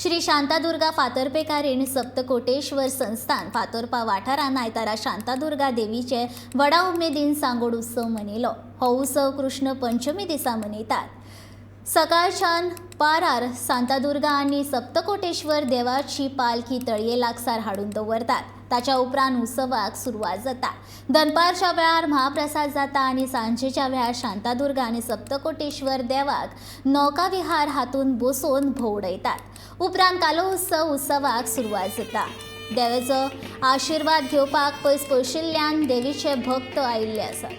श्री शांतादुर्गा फातर्पेकारीण सप्तकोटेश्वर संस्थान फातोर्पा वाठारांत आयतारा शांतादुर्गा देवीचे व्हडा उमेदीन सांगोड उत्सव मनयलो. हो उत्सव कृष्ण पंचमी दिसा मनयतात. सकाळच्यान पारार शांतादुर्गा आनी सप्तकोटेश्वर देवाची पालखी तळये लागसार हाडून दवरतात. ताच्या उपरांत उत्सवाक सुरवात जाता. दनपारच्या वेळार महाप्रसाद जाता आनी सांजेच्या वेळार शांतादुर्गा आनी सप्तकोटेश्वर देवाक नौकाविहार हातून बसोवन भोंवडयतात. उपरांत कालो उत्सव उत्सवाक सुरवात जाता. देवाचो आशिर्वाद घेवपाक पयस पयशिल्ल्यान देवीचे भक्त आयिल्ले आसात.